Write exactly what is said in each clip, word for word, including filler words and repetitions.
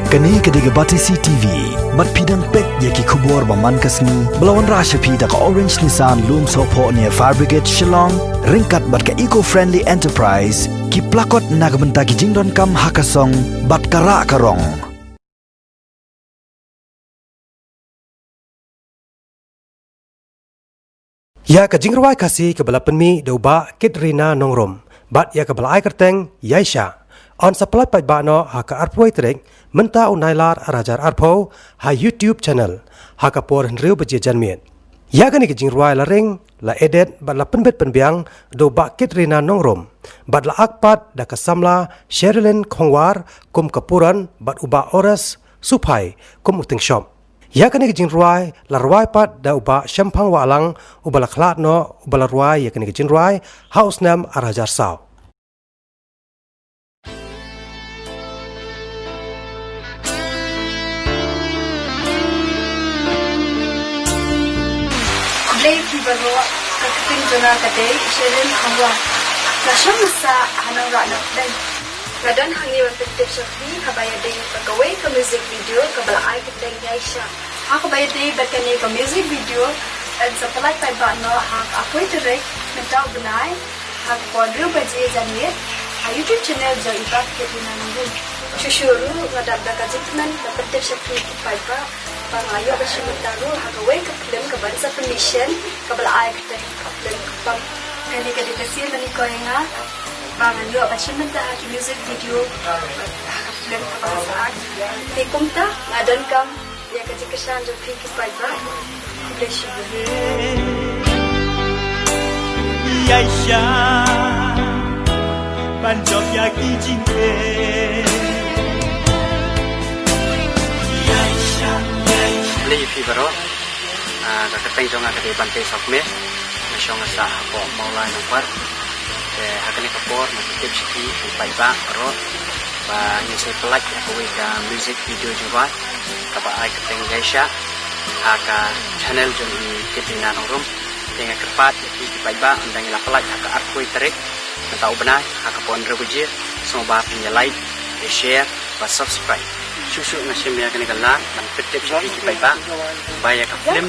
Kane ka dei ka Batesi T V, bad phi dang peit ïa ki khubor ba man ka sngi, ba la wanrah sha phi da ka Orange Nissan Lumsohphoh near Fire Brigade Shillong, ryngkat bad ka Eco Friendly Enterprise, ki plakot na ka bynta ki jingdonkam ha ka song, bad ka rah ka rong. Ïa ka jingrwai Khasi kaba la pynmih da u Bah Kitrina Nongrum, bad ïa kaba la ai kyrteng Ïaishah, yn sa pyllait paidbah noh ha ka arphew tarik mynta u Nailar ar hajar arphew ha YouTube channel, ha ka por hynriew baje janmiet. Ïa kane ka jingrwai la ring, la edit, bad la pynbit pynbiang da u Bah Kitrina Nongrum, bad la ak pat da ka samla Sherilyn Khongwar kum ka Puran, bad u Bah Oras Suphai kum u Tyngshop. Ïa kane ka jingrwai la rwai pat da u Bah Shemphang Wahlang, uba la khlad noh, uba la rwai ïa kane ka jingrwai ha u snem ar hajar saw. Khublei phi baroh, ka kyrteng jong nga ka dei Sherilyn Khongwar. Nga shong nga sah ha Nongrah Nongpdeng. Nga don hangne ban pyntip sha phi haba ïadei bad kawei ka music video kaba la ai kyrteng Ïaishah. Ha kaba ïadei bad kane ka music video, yn sa pyllait paidbah noh ha ka arphew tarik mynta u bnai, ha ka por hynriew baje janmiet, ha YouTube channel jong i Bah Kitrina Nongrum. Shuh shuh ruh nga dap da ka jingkmen ban pyntip sha phi ki paidbah ba nga la ïoh ban shim bynta ruh ha kawei ka film kaban sa pynmih shen, kaba la ai kyrteng ka film Ka Pap. Kane ka dei ka sien ba nyngkong ïa nga ba ngan ïoh ban shim bynta ha ki music video, ha ka film kaba nga sa act. Te kumta nga donkam ïa ka jingkyrshan jong phi ki paidbah. Khublei shibun. Ïaishah ban jop ïa ki jingeh. Ïaishah, Ïaishah. Khublei ïa phi baroh. Ah, ka kyrteng jong nga ka dei Bantei Sokme. Nga shong nga sah hapoh Mawlai Nongkwar. Te ha kane ka por nga pyntip sha phi ki paidbah baroh ba ngin sa pyllait ïa kawei ka music video jingrwai kaba ai kyrteng Ïaishah ha ka channel jong i Kitrina Nongrum. Te nga kyrpad ïa phi ki paidbah, ynda ngi la pyllait ha ka arphew tarik mynta u bnai ha ka por hynriew baje, sngewbha phin ïa like, ïa share, bad subscribe. Shuh shuh nga shim ïa kane ka lad ban pyntip sha phi ki paidbah ba ïa ka film,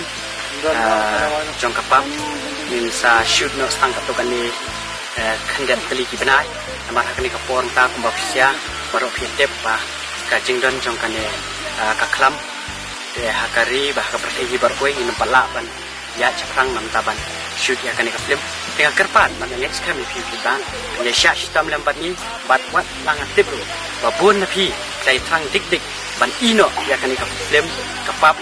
ah, jong Ka Pap ngin sa shoot noh tang katto katne, eh, khyndiat tylli ki bnai. Namar ha kane ka por mynta kumba phi sngewthuh baroh phi tip ba ka jingdon jong kane, ah, ka khlam, te ha ka ri bad ha ka pyrthei hi baroh kawei ngin ym pat lah ban ïaid shaphrang namar ban shoot ïa kane ka film. Te nga kyrpad bad nga ngeit skhem ïa phi ki paidbah, ïa shah shitom lem bad ngi, bad wat la nga tip ruh ba bun na phi ki la ïathrang dik dik ban ïeh noh ïa kane ka film Ka Pap,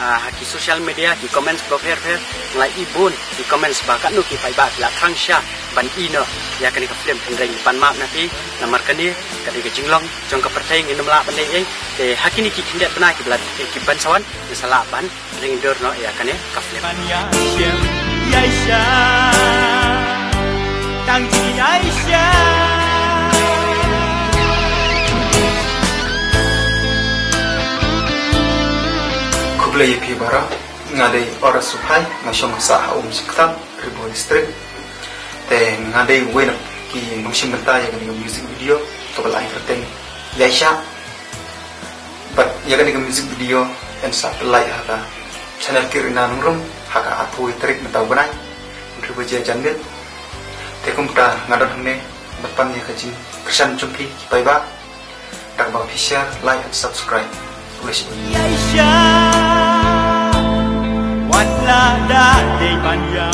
ah, ha ki social media, ki comments bapher bapher, nga la ïohi bun ki comments ba katno ki paidbah ki la thrang shah ban ïeh noh ïa kane ka film. Hynrei ngi pan map na phi, namar kane ka dei ka jinglong jong ka pyrthei, ngin ym lah ban leh ei ei. Te ha kine ki khyndiat bnai kiba la, kiban sa wan, ngin sa lah ban ring dur noh ïa kane ka film. Ban ïa shem ïa sha tang ji ïa sha. Khublei ïa phi baroh, nga dei Oras Suphai, nga shong nga sah ha Umshaktham, Ri Bhoi District. Te nga dei uwei na ki nongshim bynta ïa kane ka music video kaba la ai kyrteng Ïaishah. Bad ïa kane ka music video yn sa pyllait ha ka channel Kitrina Nongrum ha ka arphew tarik mynta u bnai, hynriew baje janmiet. Te kumta nga don hangne ban pan ïa ka jingkyrshan jong phi ki paidbah da kaba phi share, like and subscribe. Khublei shibun. Ïaishah, wat la da dei ban ïa